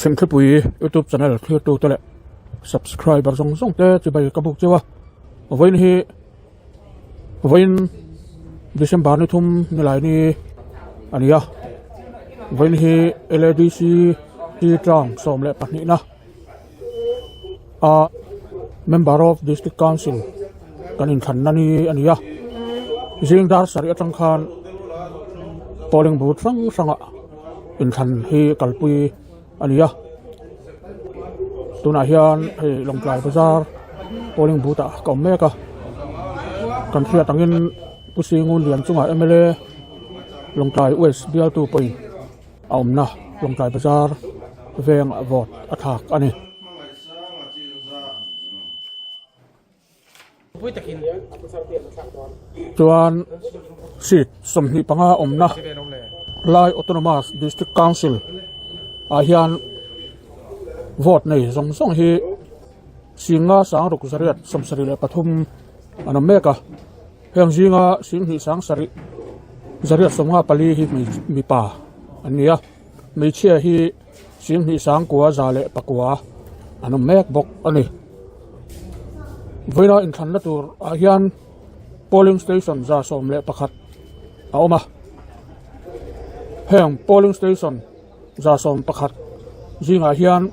Chhimthlipui youtube channel thlir tute leh subscriber zawng zawng te chibai ka buk cheu a vawiin hi vawiin December ni thum ni lai ni a ni a vawiin hi L A D C term 12 na a member of district council kan inthlanna ni a ni a zing dar sarih atang khan polling booth hrang hrangah inthlan hi kalpui a ni a tunah hian hei Lawngtlai bazar polling booth ah ka awm mek a kan hriat angin Pu Singun lian chungah m l a Lawngtlai west bialtu pawhin a awmna Lawngtlai bazar veng ah vote a thlak a ni. Chuan seat 25 awmna Lai Autonomous District Council ah hian vote nei zawng zawng hi 5673 an awm mek a. Heng zinga 27,754 hi mipa an ni a, hmeichhia hi 29,109 an awm mek bawk a ni. Vawiina inthlanna tur ah hian polling station 111 a awm a, heng polling station 111 zingah hian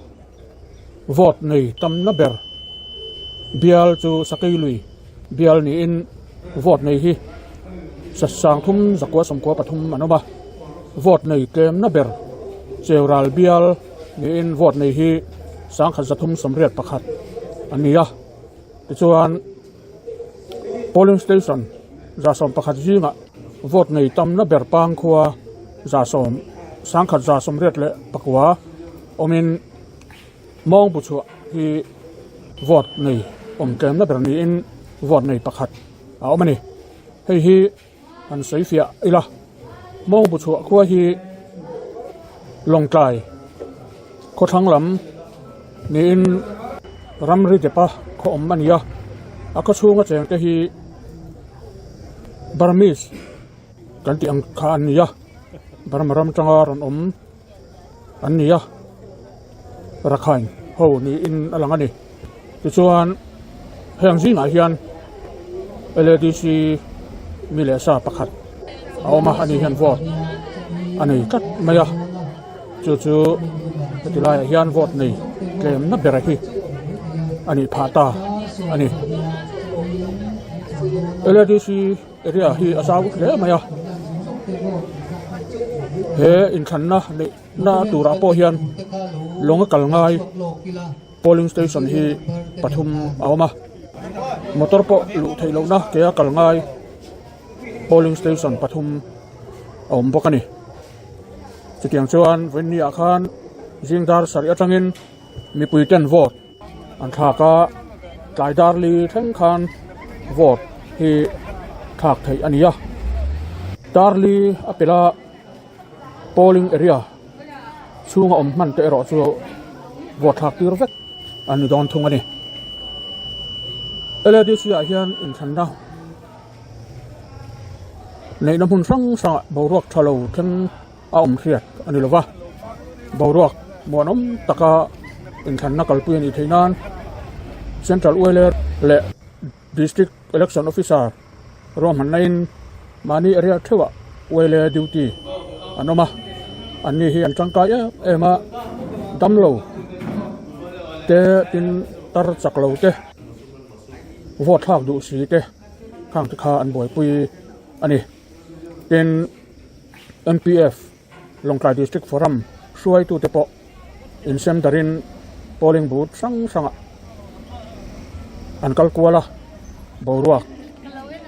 vote nei tamna ber bial chu Sakeilui bial niin vote nei hi 3993 an awm a, vote nei tlemna ber Cheural bial niin vote nei hi 1381 an ni a, tichuan polling station 111 zingah vote nei tamna ber Pangkhua 1189 awmin mawng bu chhuah hi vote nei awm tlemna ber niin vote nei pakhat a awm a ni. Hei hi han sawi fiah ila mawng bu chhuah khua hi Lawngtlai khawthlang lam niin ramri depa khaw awm a ni a, a khaw chhunga cheng te hi Burmese kan tih ang kha an ni a, Burma ram tanga rawn awm. an ni a Rakhine ho niin a lang a ni tichuan heng zingah hian L A D C mi leh sa pakhat a awm a ani hian vote a nei tlat mai a chu chu heti laiah hian vote nei tlemna ber hi a nih phah ta a ni L A D C. Area hi a zau hle mai a he inthlanna neih na turah pawh hian lawng a kal ngai polling station hi pathum a awm a motor pawh luh theih lohna ke a kal ngai polling station pathum a awm bawk a ni chutiang chuan vawiin ah khan zing dar sarih atangin mipui ten vote. An thlak a, tlai dar li thleng khan vote hi thlak theih a ni a, dar li a pelh a polling area chhunga awm hman te erawh chu vote thlak tir vek an ni dawn thung a ni. L A D C ah hian inthlanna neihna hmun hrang hrangah boruak tha lo thleng a awm hriat a ni lova, boruak muanawm taka inthlanna kalpui a nih theih nan Central Oil leh District Election Officer ruahmanna in mahni area theuhah oil duty an awm a, an ni hi an tangkai em em a, damlo te tin tar chak lo te vote thlak duh si te khang te kha an buaipui a ni. Tin. M P F Lawngtlai District Forum hruaitute pawh insem darin polling booth hrang hrangah an kal kual a, boruak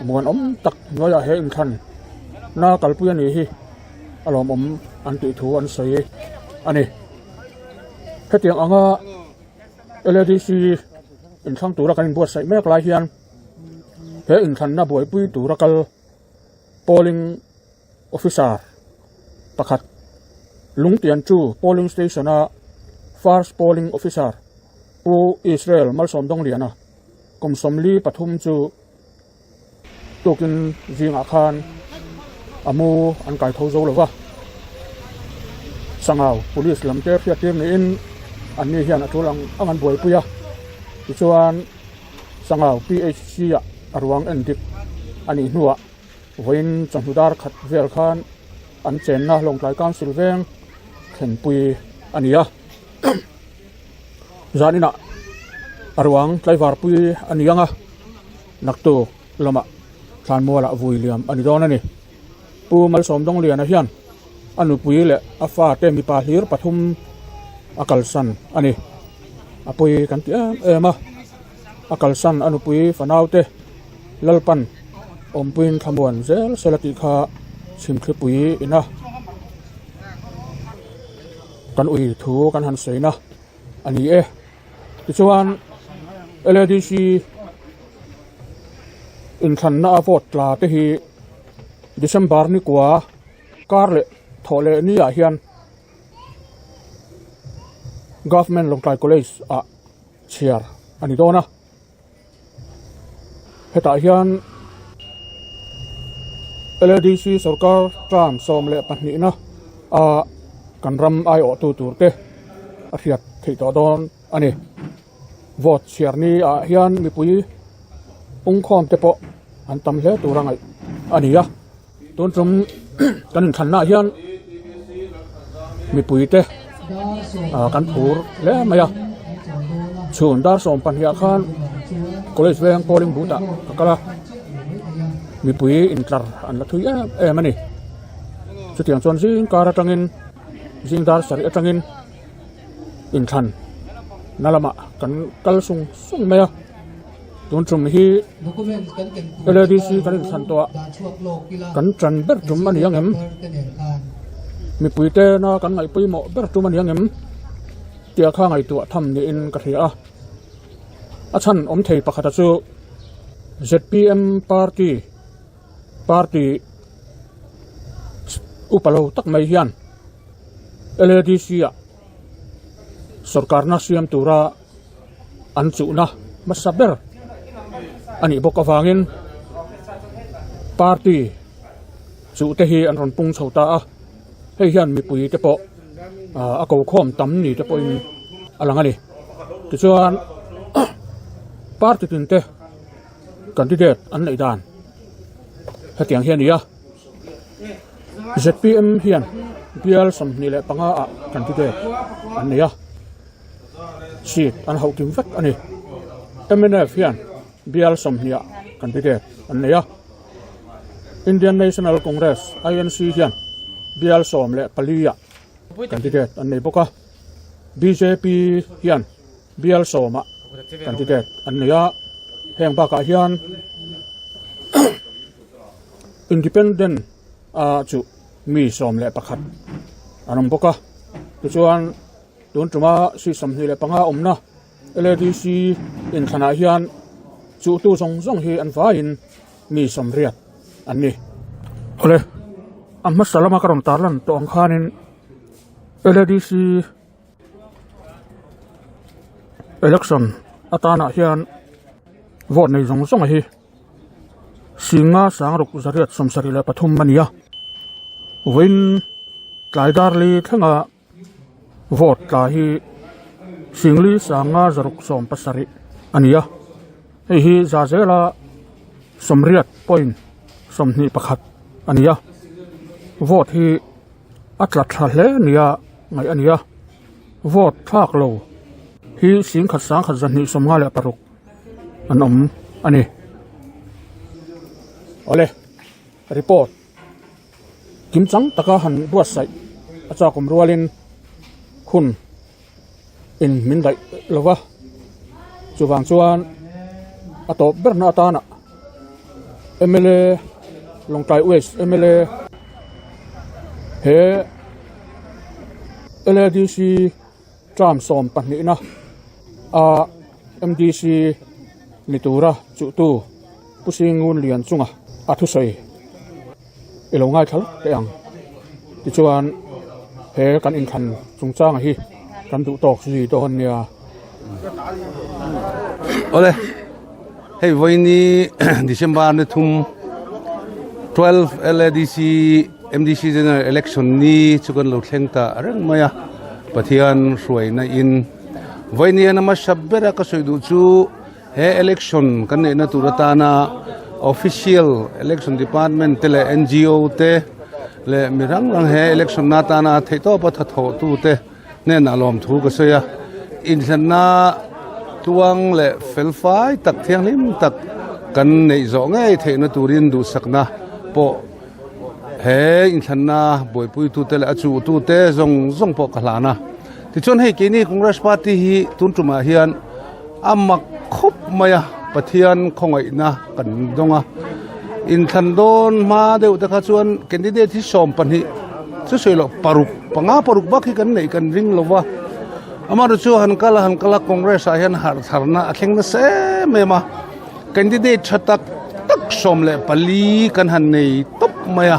muanawm tak hnuaiah he inthlan na kalpui a nih hi a lawmawm an tih thu an sawi a ni. Hetiang anga L A D C inthlang tura kan inbuatsaih mek lai hian he inthlanna buaipui tura kal Polling officer pakhat Lungtian chu polling station a first polling officer Pu Israel Malsawmdawngliana kum 43 chu tukin zingah khan a mu an kai tho zo lova. Sangau police lam te hriattir niin. Anni hian a tul ang ang an buaipui a, tichuan Sangau PHC ah a ruang en dik a nih hnuah vawiin chawhnu dar khat vel khan an chenna Lawngtlai Council veng thlenpui a ni a. Zaninah a ruang tlaivarpui a ni ang a, naktuk lamah thlanmualah vui liam a ni dawn a ni. Pu Malsawmdawngliana hian a nupui leh a fate mipa hlir pathum a kalsan a ni. A pawi kan ti em em a, a kalsan a nupui fanaute Lalpan awmpuiin thlamuan zel sela tih kha chhimthlipui ina kan ui thu kan han sawina a ni e. Tichuan LADC inthlanna a vote tla te hi December ni kua kar leh thawh leh ni ah hian Government Lawngtlai College ah chhiar a ni dawn a. Hetah hian LADC sorkar term 12 na a kan ram aiawhtu tur te a hriat theih tawh dawn a ni. Vote chhiar ni ah hian mipui pungkhawm te pawh an tam hle tur a ngaih a ni a. Tun tum kan inthlanna ah hian mipui te ah kan phur hle mai a chhun dar 12 ah khan college veng polling booth ah ka kal a mipui intlar an la thui em em a ni chutiang chuan zing kar atangin zing dar sarih atangin inthlan na lamah kan kal sung sung mai a. Tun tum hi LADC kan inthlan tawh a, kan tan ber tum a ni ang em? Mipui tena kan ngaih pawimawh ber tum a ni ang em? Tia kha ngaihtuah tham niin ka hria a. A chhan awm thei pakhata chu zpm party party upa lo tak mai hian LADC ah sawrkarna siam tura an chuhna hmasa ber a nih bawk avangin party chuh te hi an rawn pung chho ta a hei hian mipui te pawh ah a ko khawm tam ni te pawhin a lang a ni tichuan party tin te candidate an neih dan hetiang hi a ni a. Zpm hian bial 25 ah candidate an nei a. Seat an hauh kim vek a ni. Mnf hian bial 20 ah candidate an nei a. Indian National Congress, INC, hian bial 14 ah candidate an nei bawk a. Bjp hian bial 10 ah candidate an nei a. Heng bakah hian Independent a chu mi 11 an awm bawk a. Tichuan tun tuma seat 25 awmna LADC inthlanah hian chuhtu zawng zawng hi an vaiin mi 80 an ni. Awle, a hmasa lama ka rawn tarlan tawh ang khanin LADC election atanah hian vote nei zawng zawng hi Singa sangruk 873 a ni a, vawiin tlai dar li thlenga vote tla hi Singli sanga 670 a ni a, hei hi za zela 80.21 a ni a, vote hi a tla tha hle nia ngaih a ni a, vote thlak lo hi 1,1 256 an awm a ni. Awle, report kimchang taka han buatsaih a chakawm rualin hun in min daih lo va, chuvang chuan a tawp berna atana mla Lawngtlai West mla he LADC term 12 na a MDC ni tura chuhtu Pu Singun Lian chunga a thusawi i lo ngaithla lawk teh ang. Tichuan he kan inthlan chungchanga hi kan duh tawk zui dawn nia. Awle, hei vawiini December ni thum 12 LADC MDC General Election ni chu kan lo thleng ta reng mai a, Pathian hruaina in. Vawinia hmasa bera ka sawi duh chu he election kan neihna tur atana official election department te leh ngo te leh mi hrang hrang he election na atana theihtawpa thathawh tu te hnenah lawmthu ka sawi a. Inthlanna tluang leh felfai tak thianghlim tak kan neih zawh ngei theihna turin duhsakna pawh He inthlanna buaipuitute leh a chuhtute zawng zawng pawh ka hlan a. Tichuan hei keini Congress Party hi tun tumah hian a mak khawp mai a, Pathian khawngaihna kan dawng a. Inthlan dawn hma deuh te kha chuan candidate hi 12 chu sawi loh paruk panga paruk bak hi kan neih kan ring lo va. Amaherawhchu chu han kal a han kal a Congress ah hian harh tharna a thleng nasa em em a. Candidate tha tak tak 14 kan han nei tawp mai a,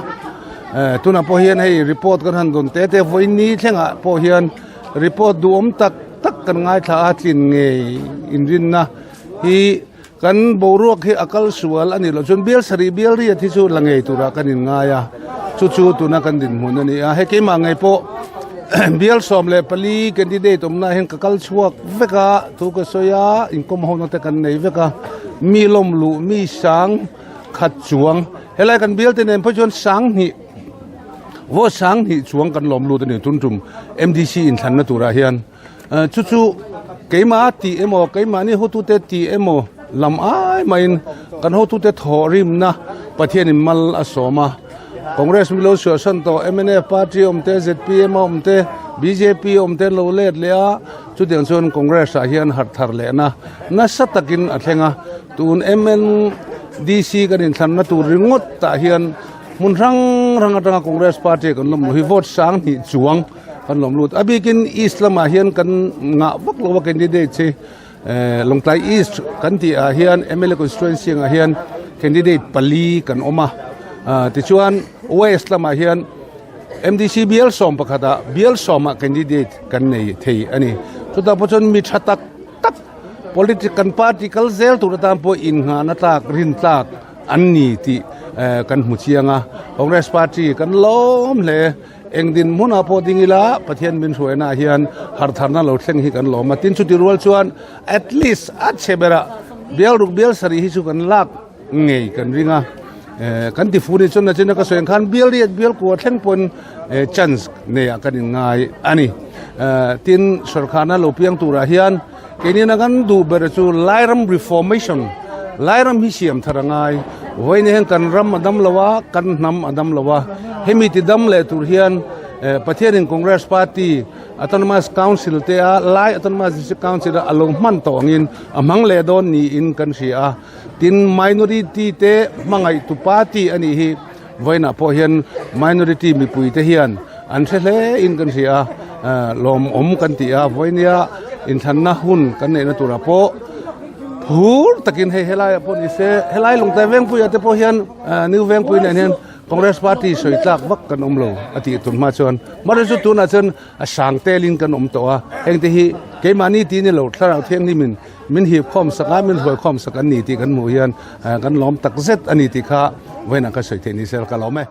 tunah pawh hian hei report kan han dawn te te vawiin thlengah pawh hian report duhawm tak tak kan ngaithla a tlin ngei inrinna hi kan boruak hi a kal sual a nih loh chuan bial sarih bial riat hi chu la ngei turah kan inngai a chu chu tuna kan dinhmun a ni a hei keimah ngei pawh bial 14 candidate awmna hian ka kal chhuak vek a thu ka sawi a inkawm ho na te kan nei vek a mi lawm luh mi sang khat chuang helai kan bial te nen phei chuan sang hnih vaw sang hnih chuang kan lawm lut a ni tun tum M_D_C inthlanna turah hian chu chu keimah tih emaw keimahni hotute tih emaw lam ai maiin kan hotute thawhrimna Pathianin mal a sawm a Congress mi lo suahsan tawh M_N_F party awm te Z_P_M a awm te B_J_P awm te an lo let leh a chutiang chuan Congress ah hian harh thar lehna nasa takin a thleng a tun M_N_D_C kan inthlanna tur ringawt tah hian hmun hrang hrang atanga Congress party kan lawm luh hi vote sang hnih chuang. Kan lawm lut. A bikin East lamah hian kan ngah vak lo a candidate hi Lawngtlai East kan tih ah hian mla constituency angah hian candidate pali kan awm a. Tichuan West lamah hian MDC bial sawm pakhatah bial sawmah candidate kan nei thei a ni. Chutah pawh chuan mi tha tak tak politic kan party kal zel tur atan pawh innghahna tlak rin tlak an ni tih kan hmu chiang a. Congress party kan lawm hle. Eng dinhmunah pawh ding ila Pathian min hruainaah hian hartharna lo thleng hi kan lawm a, tin chuti rual chuan at least a chhe berah bial ruk bial sarih hi chu kan lak ngei kan ring a, kan ti fu ni chuan nachina ka sawi ang khan bial riat bial kua thleng pawn chance neiah kan inngai a ni. Tin sawrkharna lo piang turah hian keini na kan duh ber chu Lairam Reformation, Lairam hi siam thar a ngai. Vawiin hian kan ram a dam lo a, kan hnam a dam lo a. Hemi ti dam leh tur hian Pathianin Congress Party Autonomous Council te a Lai Autonomous District Council a a lo hman tawh angin a hmang leh dawn niin kan hria a. Tin minority te hmangaihtu party a nih hi Vawiinah pawh hian minority mipui te hian an hre hle in kan hria a, lawmawm kan ti a, vawiinia inthlanna hun kan neihna turah pawh phur takin hei helaiah pawh ni se, helai Lungtai Vengpuiah te pawh hian New Vengpui nen hian Congress party sawi tlak vak kan awm lo a tih tur hma chuan mahse chu tunah chuan A sang telin kan awm tawh a, hengte hi keimahni tih ni lo thlarau thianghlimin min hip khawm sak a, min hruai khawm sak an ni tih kan hmuh hian kan lawm tak zet a ni tih kha vawiinah ka sawi theih ni se ka lawm e.